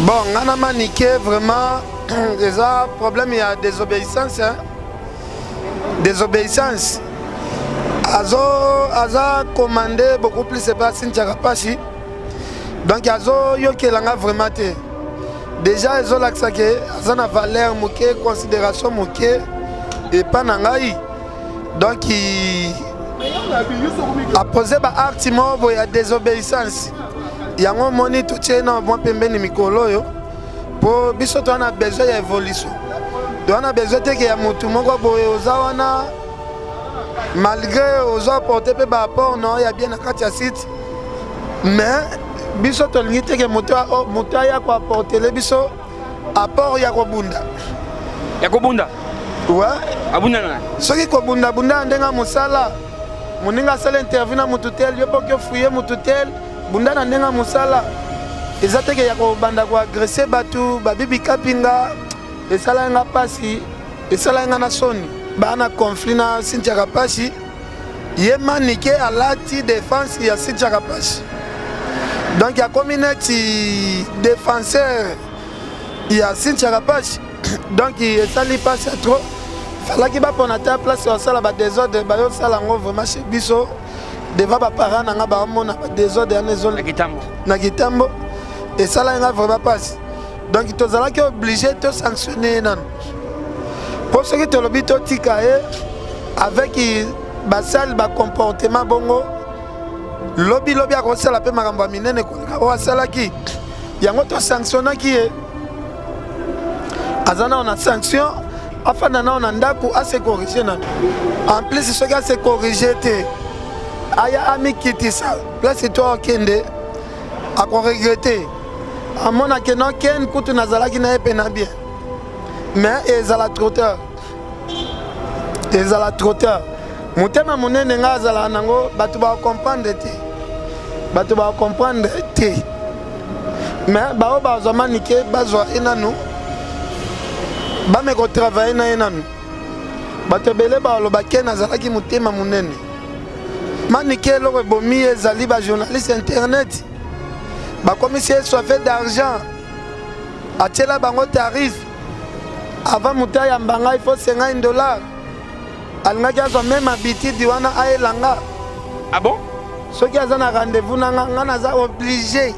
Bon, nga na Manike vraiment eza problème ya désobéissance hein? Désobéissance. Azo aza commandé beaucoup plus epa Cynthia Kapashi. Donc azo yokela nga vraiment te. Déjà ezolakisa ke aza na valeur moke, considération moke epa na ngai. Donc apose ba acte moko boye ya désobéissance yango omoni totie na mwa pembeni mikolo oyo mpo biso toza na besoin ya évolution toza na besoin teke ya motu moko boye oza wana malgré ozo apporte mpe baapport na ya bien na kati ya site mais biso tolingi teke moto aya koapportele biso apport ya kobunda ya kobunda ouais abunda na soki kobunda bunda na ndenge ya mosala moninga asala interview na motu tel yo mpoki ofuye motu tel bunda na ndenge ya mosala eza teke ya kobanda koagrese bato babibi kapinga esalaki nga mpasi esalaki nga na soni baa na conflit na cynthia kapashi ye manike alati defense ya Cynthia Kapashi donc akomi neti défenseur ya Cynthia Kapashi donc esali mpasi ya trop falaki bapona ta place basala badésordre bayosala yango vraiment chez biso devant baparent na nga baomona badésordre wana na kitambo esalaki nga vraiment mpasi donc tozalaki oblige tosanctionne ye nano mpo soki tolobi totika ye avec basali bacomportement bongo lobi lobi akosala mpe makambo ya minene koleka oyo asalaki yango tosanctionnaki ye aza nao na sanction afanda nao na ndako ase corrige nano en plus soki ase corrige te aya amikitisa place to akende akoregrete amona ke non ken kutu nazalaki na ye mpena bien mais ezala trop tard ezala trop tard motema monene ngai azalaka nango bato bakomprendre te bato bakomprendre te mais baoyo bazwa manike bazwa ye nanu bame kotravaille na ye nanu bato ebele baloba ken azalaki motema monene manike eloko ebomi ye ezali bajournaliste internet bakomisi ye soife d'argent atiela bango tarif avant moto ayamba ngai fo 50 dollar alingaki azwa meme habitude wana ayela nga ah bon soki aza na rendez-vous na nga nga naza obligé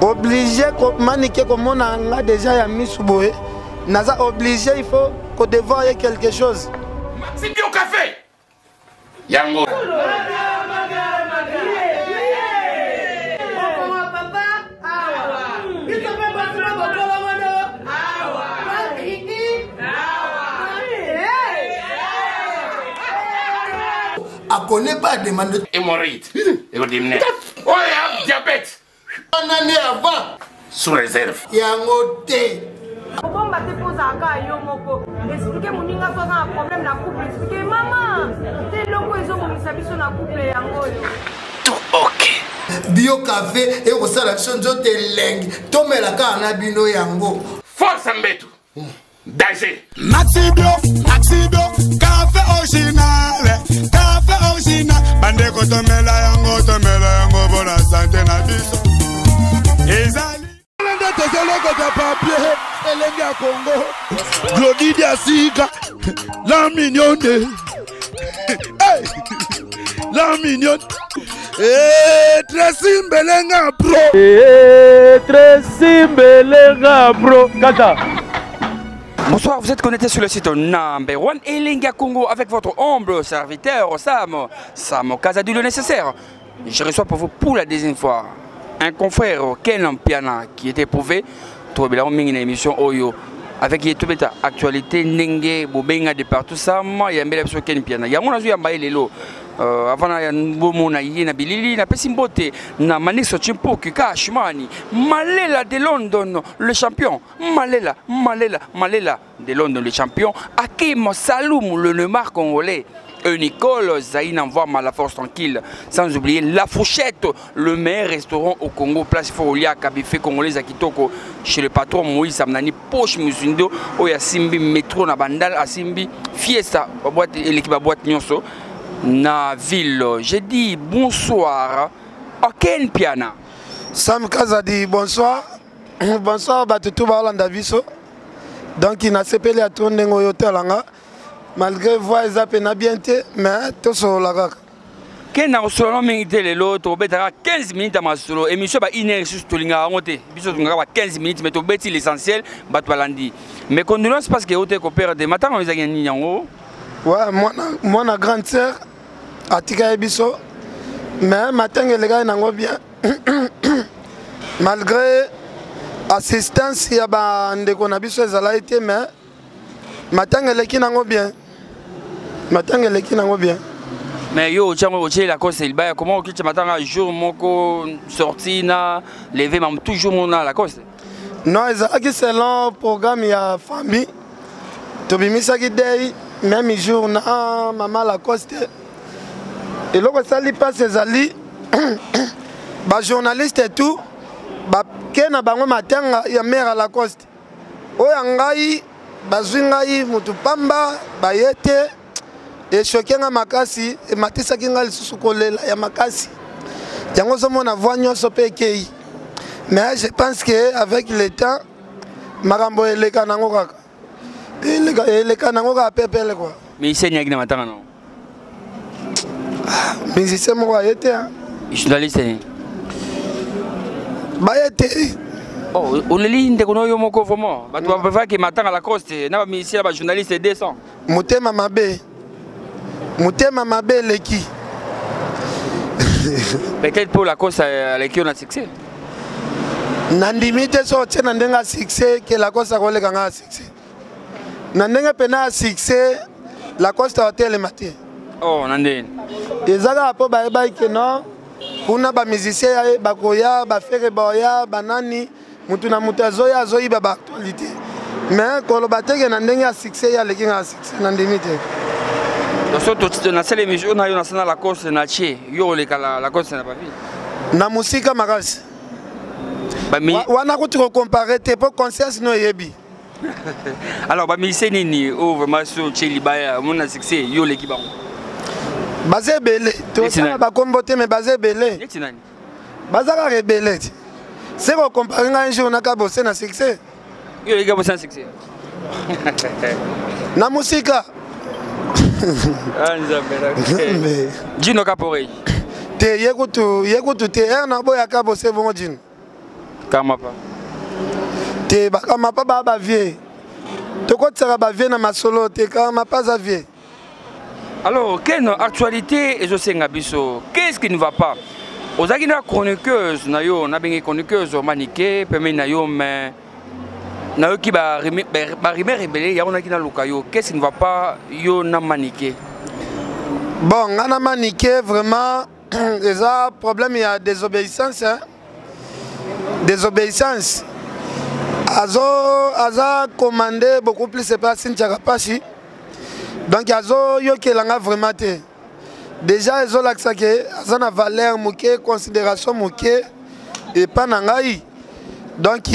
obligé manike komona nga deja ya misu boye naza obligé il faut kodevoir ye quelque chose Maxi Bio Café yango akone pas demande hémorroïde ekodimne oyo diabète wana nde avant sous réserve yango te kobomba te mpo ozalaka yo moko explike moninga so aza na problème na couple explike mama te eloko ezobongisa biso na couple yango oyo tout ok bio cafe ekosala biso nzoto elengi tomela kaka na bino yango force mbetu danger Maxi Bio, Maxi Bio, café original, café original. Bandeko tomela yango, tomela yango bona sante na biso. Ezali nde tozolokota papier elenge ya kongo glodi diasika la mignonne hey! la mignonne hey, Tracy Mbelenga bro hey, Tracy Mbelenga bro kata Bonsoir, vous êtes connecté sur le site Number One Elenga Congo avec votre humble serviteur Sam, Sam Kazadi le nécessaire. Je reçois pour vous pour la deuxième fois un confrère Ken Mpiana qui était éprouvé tolobela mingi na émission oyo avec ye tobeta actualité ndenge bobenga de partout Sam yambela biso Ken Mpiana yango nazwi yamba ye lelo euh, avant na bomona ye na bilili napesi mbote na Manix Chimpuki Kashmani Malela de London le champion Malela Malela Malela de London le champion Hakim Saloum le Neymar congolais Nicole Zaïn envoie la force tranquille. Sans oublier La Fourchette, le meilleur restaurant au Congo, place Folia, Kabifé congolais à Kitoko, chez le patron Moïse Amnani, Poche Musundo, Oya Simbi, Métro na Bandal, Asimbi, Fiesta, boîte, l'équipe à boîte Nyonso, na ville. J'ai dit bonsoir à Ken Piana. Sam Kazadi, bonsoir. Bonsoir bato tout baolanda biso. Donc nasepeli ya to ndenge oyo otala nga malgré voix eza pena bien te mais tosolola kaka. Ken na kosolola mingi te lelo tobetaka 15 minutes ya masolo émission ba 1 heure lisusu tolingaka yango te biso tolingaka ba 15 minutes mais tobeti l'essentiel bato balandi mais condoléance parce que ote koperdre matanga ezalaki na nini yango. Ouais, mwana, mwana grande sœur atika ye biso mais matanga elekaki nango bien malgré assistance ya bandeko na biso ezalaki te mais matanga eleki nango bien, matanga eleki nango bien. Mais yo otyango otie Lacoste libaya, comment okitya matanga jour moko sorti na leve mam toujours mona Lacoste? Non, ezalaki selon programme ya famille, tobimisaki dei même jour na mama Lacoste. Eloko esali mpasi ezali bajournaliste et tout bake na bango matanga ya mare ya Lacoste, oyo ya ngai bazwi ngai motu pamba baye te. Echoke nga makasi, ematisaki ngai lisusu kolela ya makasi, yango ozomona voi nyonso mpe ekei. Mais je pense que avec le temps makambo eleka nango kaka, eleka nango kaka pepele quoi. Musicien yaki na matanga nango? Musicien moko aye te. Journaliste? Baye te. Oh, oleli ndeko na yo moko vraiment, bato bapréféraki matanga Lacoste na bamusicien na bajournaliste 200. Motema mabe, motema mabe eleki. Peut-être pour Lacoste aleki yo na succès. Nandimi te so otie na ndenge ya succès ke Lacoste akoleka nga ya succès. Na ndenge mpena ya succès Lacoste aotelema te. Oh, na ndenge eza kaka mpo bayebaki ke non, kuna bamusicien bakoya, bafere baoya, banani, mutu na mutu azoya azoyiba baactualité. Mais koloba teke na ndenge ya succès ye aleki nga ya succès, nandimi te. So nasala émission na yo nasala Lacoste na tie yo oleka Lacoste na bavi na mosika makasi wana kutu kocompare te mpo conscience no eyebi. Alors bamusicien nini oyo vraiment so otie libaya omona succès yo oleki bango? Baza ebele, tosala bakombo te mais baza ebele. Neti nani? Baza kaka ebele ti se kocompare ngai un jour nakabose na succès. Yo oleki kabose na succès? Na mosika. Nzambe. Jino Kapore? Te, ye kutu, ye kutu te ere na boya kabose bongo Jino. Kamapa? Te, bakamapa baa bavie, tokotisaka bavie na masolo te, kamapa aza vie. Alors, quelle actualité ezosenga biso? Qu'est-ce qui ne va pas? Ozalaki na chroniqueuse na yo, nabengi chroniqueuse Manike pembeni na yo, mais nayoki barumeur ebele, yango naki naluka yo. Qu'est-ce qui ne va pas yo na Manike? Bon, nga na Manike vraiment eza problème ya désobéissance, hein? Désobéissance, azo aza commandé beaucoup plus epa Cynthia Kapashi, donc azoyokela nga vraiment te. Déjà ezolakisa ke aza na valeur moke, considération moke epa na ngai. Donc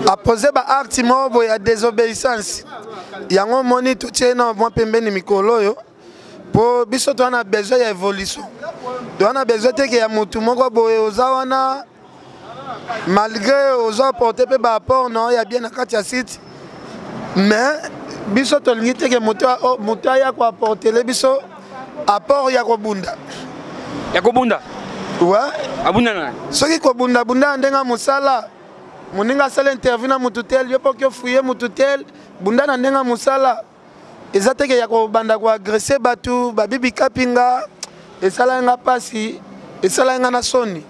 apose baacte moko boye ya désobéissance, yango omoni totie na mwa pembeni mikolo oyo mpo biso toza na besoin ya évolution, toza na besoin teke ya motu moko boye oza wana malgré oza apporte mpe baapport na ya bien na kati ya site, mais biso tolingi teke moto aya koapportele biso apport ya kobunda. Ya kobunda? Ouais. Abunda na soki kobundabunda ya ndenge ya mosala, moninga asala interview na motu tel, yo mpo oki ofuye motu tel, bunda na ndenge ya mosala, eza teke ya kobanda koagrese bato babibi kapinga. Esalaki nga mpasi, esalaki nga na soni.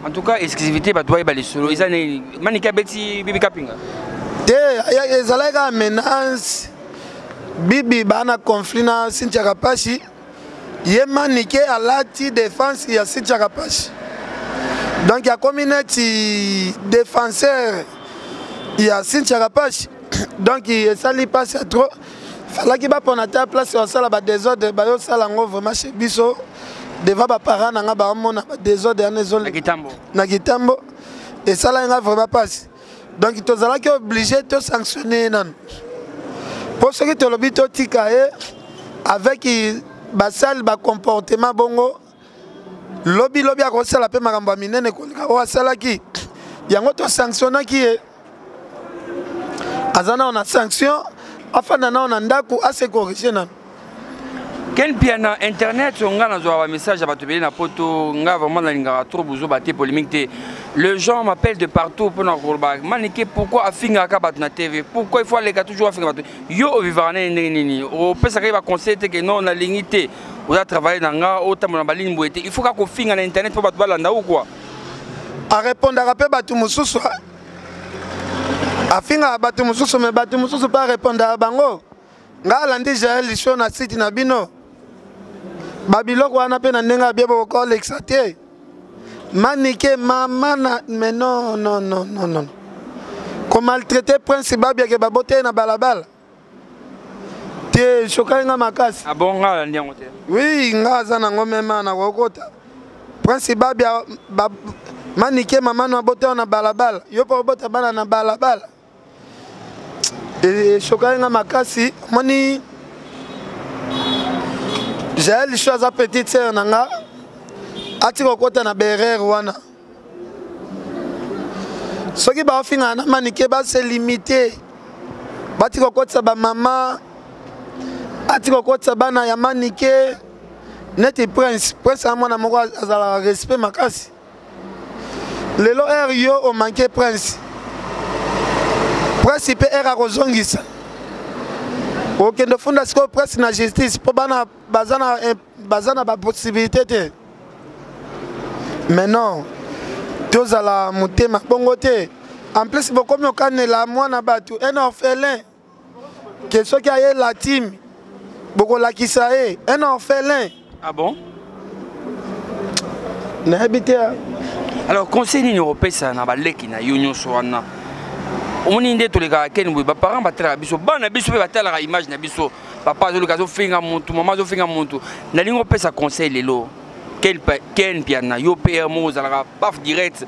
En tout cas exclusivité, bato bayeba lisolo eza nini? Manike abeti Bibi Kapinga? Te, ezalaki kaka menace. Bibi baa na conflit na Cynthia Kapashi, ye Manike alati défense ya Cynthia Kapashi, donc akomi neti défenseur ya Cynthia Kapashi. Donc esali mpasi ya trop, falaki bapona te place basala badésordre, bayosala yango vraiment chez biso devant baparent na nga, baomona badésordre wana ezoleka na Kitambo, esalaki nga vraiment mpasi. Donc tozalaki obligé tosanctionne ye nanu, mpo soki tolobi totika ye avec basale bacomportement bongo, lobi lobi akosala mpe makambo ya minene koleka oyo asalaki. Yango tosanctionnaki ye, aza nao na sanction, afanda nao na ndako, ase corrige nano. Ken Piana, internet nga nazwaka bamessage ya bato ebele na poto. Nga vraiment nalingaka trop bozoba te, polémique te. Le gens m'appelle de partout mpona koloba Manike pourquoi afingaka bato na TV, pourquoi il faut aleka toujours afinga bato. Yo ovivaka nini, ndenge nini opesaka ye baconseil te ke non, nalingi te, oza travaille na nga, otambola na baligne boye te, il faut kaka kofinga na internet mpo bato balanda ou quoi? Arépondaka mpe bato mosusu, afingaka bato mosusu, me bato mosusu mpe arépondaka bango. Nga alandi Jael Lisho na site na bino, babiloko wana mpe na ndenge abie bokolekisa te. Manike mama na, mais non, non, non, non, non, komaltraite Prince Babiake, babote ye na balabala te, esokaki nga makasi. Ah bon? Nga alandi yango te. Oui, nga aza nango meme na kokota Prince Babia ba, Manike mama no abota na balabala, yo mpo obota bana na balabala, esokaki nga makasi. Omoni, Jael Lisho aza petite sœur na nga, ati kokota na berere wana. Soki baofingana na Manike, base limite, bati kokotisa bamama, ati kokotisa bana ya Manike neti Prince. Prince ya mwana moko azalaka respect makasi. Lelo ere yo omanke Prince, Prince mpe ere akozongisa, okende ofunda sikoyo Prince na justice mpo bana baza na bapossibilité te. Mais non, tozala motema bongo te. En plus bokomi okanela mwana bato, un orphelin, ke soki aye latime bokolakisa ye, un orphelin. Ah bon? Nayebi te. Alors conseil nini okopesa na baleki na yo nyonso wana? Omoni nde tolekaka keni boye, baparent batalaka biso, bana biso mpe batalaka image na biso. Papa azoluka azofinga motu, mama azofinga motu. Nalingi opesa conseil lelo, Ken Piana, yo mpe moko ozalaka paf direct,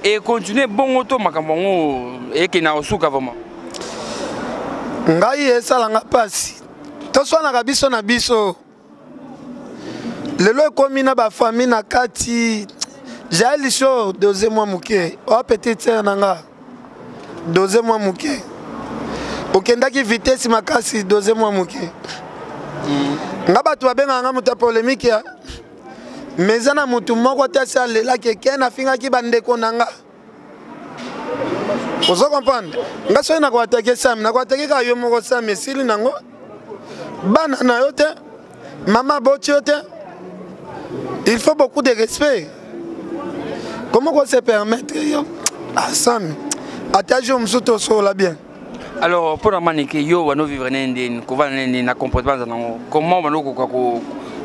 econtinue bongo to makambo yango ekende na kosuka vraiment? Ngai esalanga mpasi, toswanaka biso na biso. Lelo ekomi na bafamille na kati. Jael Show, dose mwa moke, oa petite sœur na nga, dose mwa moke, okendaki vitesse makasi, dose mwa moke. Nga bato babengaka nga moto ya polémique ya, mais eza na motu moko te asi alelaki eke nafingaki bandeko na nga. Ozo comprendre nga? Soki nakoatake Sami, nakoatake kaka yo moko Sami, esili nango. Bana na yo te, mama aboti yo te, il faut beaucoup de respect. Comment ko se permettre yo? Ah, Sami, ata jour mosusu tosola bien. Alors mpo na Manike, yo bano vivre ne ndeni, kovanda ne ndeni na comportement aza nango, comment bano koka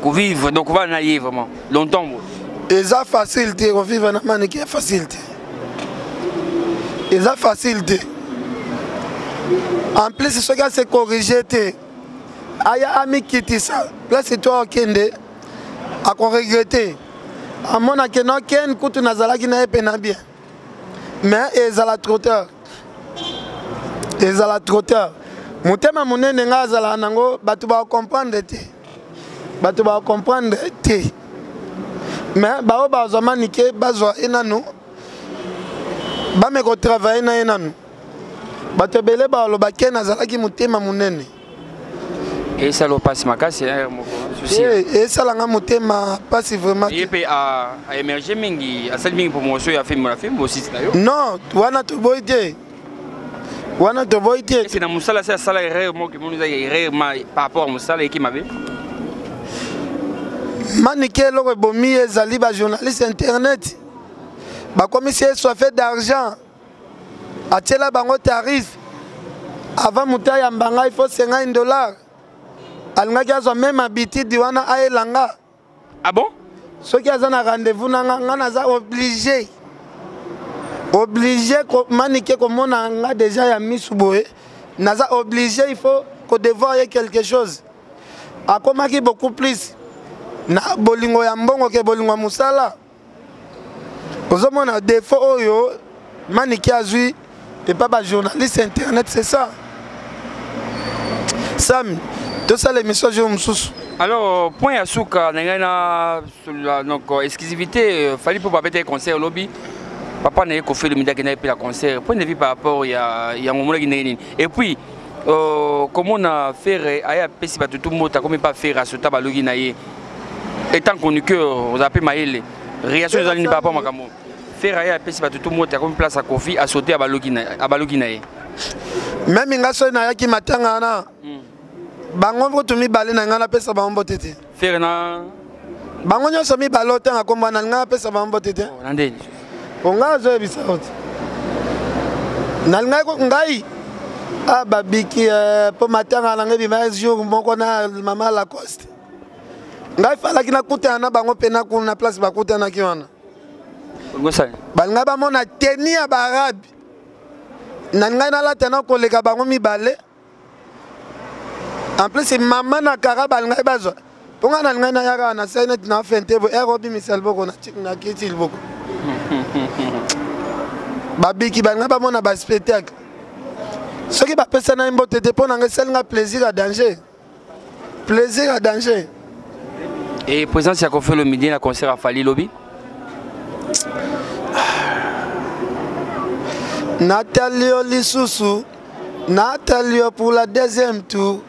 kovivre, donc kovanda na ye vraiment longtemps boye? Eza facile te kovivre na Manike, ya facile te, eza facile te. En plus soki ase corrige te, aya amikitisa place to akende, akoregrete, amonake no ken kutu nazalaki na ye mpe na bien, mais ezala trop tard, ezala trop tard. Motema monene ngai azalaka nango, bato bakomprendre te, bato bakomprendre te. Mais bao bazwa Manike, bazwa ye nanu, bame kotravaille na ye nanu. Bato ebele baloba ke nazalaki motema monene. Esala mpasi makasi moko. Esalanga motema mpasi vraiment. Ye mpe aémerge mingi, asali mingi promotion ya film na film osisi na yo. Non, wana toboyi te, wana toboyi te. Ese na mosala se asala erreur moko, emoni eza erreur ma par rapport à mosala eki mabe. Manike, eloko ebomi ye ezali bajournaliste internet, bakomisi ye soife d'argent, atiela bango tarif. Avant moto ayamba ngai, faut 50 $. Alingaki azwa même habitude wana, ayelanga. Ah bon? Soki aza na rendez-vous na nga, nga naza obligé Manike komona nga déjà ya misu boye, naza obligé, il faut kodevoir ye quelque chose. Akomaki beaucoup plus na bolingo ya mbongo ke bolingo ya mosala. Ozomona défaut oyo Manike azwi epa bajournaliste internet, c'est ça. Sami, tosala émission jour mosusu. Alors point ya suka na ngai na donc exclusivité, Fally mpo babeta concert olobi. Papa na ye Koffi Olomide akendaki mpe na concert. Point de vue par rapport ya yango omonaki ndenge nini? Et puis komona Ferre aye apesi bato tu mbote, akomi pa Ferre asota baloki na ye. Étant chroniqueur, ozala mpe mayele. Réaction ezali nini par rapport makambo? Ferre aye apesi bato tu mbote, akomi place ya Koffi asote abaloki na ye. Meme nga soki nayaki matanga wana, bango kutu mibale na ngai napesa bango mbote te. Ferre na bango nyonso mibale otanga kombo na ngai napesa bango mbote te. Na ndeni po ngai azoyebisa yo te. Nalingaki ngai a babiki mpo matanga na ngai ebima jour moko na mama Lacoste. Ngai falaki nakutana na bango mpe na place bakutanaki wana. Balingai bamona teni ya baarabe na ngai nalata na koleka bango mibale. En plus mama na kara balingai bazwa mpo ngai nalingai nayaka na sai neti na fente bo ere obimisa liboko na kiti liboko. Babiki balingai bamona ba spectacle. Soki bapesa na ye mbote te mpo na ngai esali nga plaisir à danger. Plaisir à danger. Et présence ya Koffi Olomide na concert à Fally lobi? Nathalie lisusu, Nathalie pour la deuxième tour.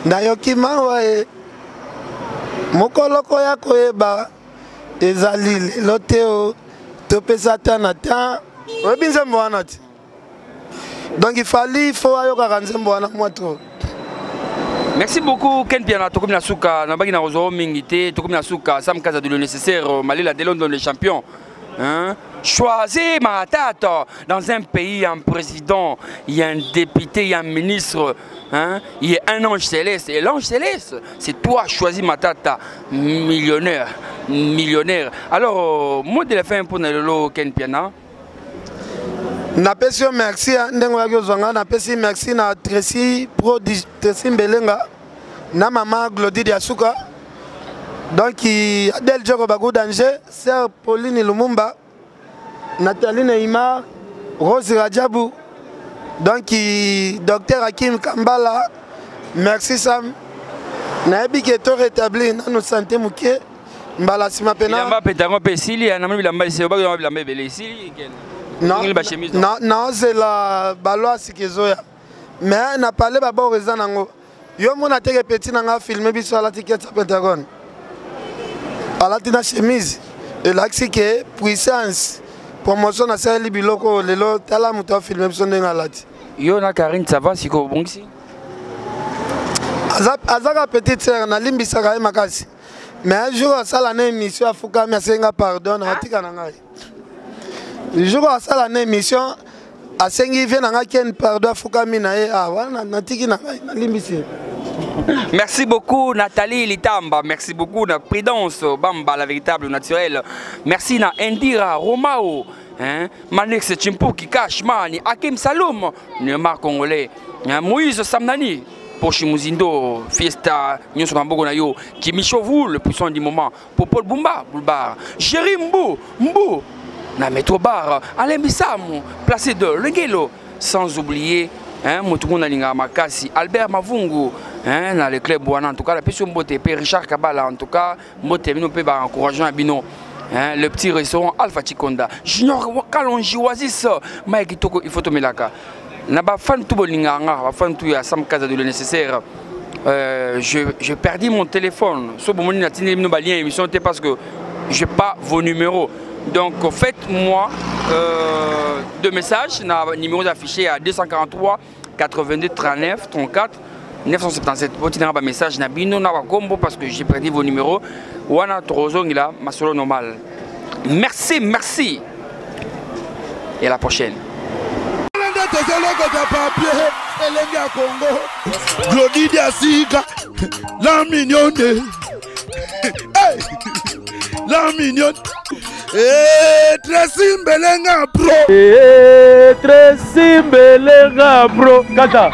Nayoki mawa e mokolo koya koyeba ezali lelo te o topesa ta na ta. Oyebi nzembo wana te? Donc il fallait, il faut ayokaka nzembo wana mwa trop. Merci beaucoup Ken Piana, tokomi na suka, na baki na rozo mingi te, tokomi na suka, Sam Kaza de le nécessaire, Malela de London le champion. Hein? Choisir ma tata dans un pays, un président, il y a un député, il y a un ministre, hein? Il y a un ange céleste. Et l'ange céleste, c'est toi, choisis ma tata, millionnaire, millionnaire. Alors, mot de la fin pour Nalolo Ken Piana. Napesi yo merci ndenge oyaki ozwa nga, napesi merci na Tracy Pro, Tracy Mbelenga na mama Glody Diasuka. Donc Adèle Djoko Bagou Danger, sœur Pauline Lumumba, Nathalie Neymar, Rose Radjabou, donc docteur Hakim Kambala, merci Sam. Nayebi ke to rétablir nanu santé moke mbala nsima pena. Bilamba mpe tango mpe esili, ya namoni bilamba esili, obaki bilamba bilamba ebele esili, Ken. Non, Ngeli ba chemise, non, naozela balwa sika ezoya. Mais na parler ba bord eza nango. Yo mona teke petit na nga filmer biso alati keti ya Pentagone. Alati na chemise. Elakisi ke puissance promotion na sali biloko lelo tala moto a filmer biso ndenge alati. Yo na Karine ça va siko obongisi? Azaka petite sœur nalimbisaka ye makasi. Mais un jour asala na émission afukami asenga pardon na atika na ngai. Jour asala na émission asengi vie na ngai Ken pardon afukami na ye, ah wana natiki na ngai nalimbisi. Merci beaucoup Nathalie Litamba, merci beaucoup na Prudence Bamba la véritable naturelle. Merci na Indira Romao, hein, Manex Chimpuki Cashman, Hakim Saloum, Neymar congolais, hein, Moïse Samnani, Pochi Muzindo, Fiesta, Nyonso Mamboko na yo, Kimi Chauvu, le puissant du moment, Popol Bumba, Boulbar, Jerry Mbu, Mbu, na Metro Bar, Alain Bissamou, placé de Lengelo, sans oublier, hein, Motuku na Linga Makasi, Albert Mavungu, hein, dans le club Boana, en tout cas, la Pesio Mbote, pe Richard Kabala, en tout cas, Mbote, bino pe ba encourageant à bino. Hein, le petit restaurant Alpha Chikonda, Junior Kalonji Oasis, Mike Toko, il faut tomelaka. Na ba fan tout bolinga nga, ba fan tout ya Sam Kaza de le nécessaire. Je perdis mon téléphone. So bomoni na tindi bino ba lien émission te parce que j'ai pas vos numéros. Donc faites-moi deux messages na numéro affiché à 243 82 39 34 977. Botina ba message na bino na ba kombo parce que j'ai perdu vos numéros. Wana trozongila masolo normal. Merci, merci. Et à la prochaine. Elenge ya Congo, Glody Diasika, la mignonne, hey, la mignonne, hey, Tracy Mbelenga bro, hey, Tracy Mbelenga bro, kata.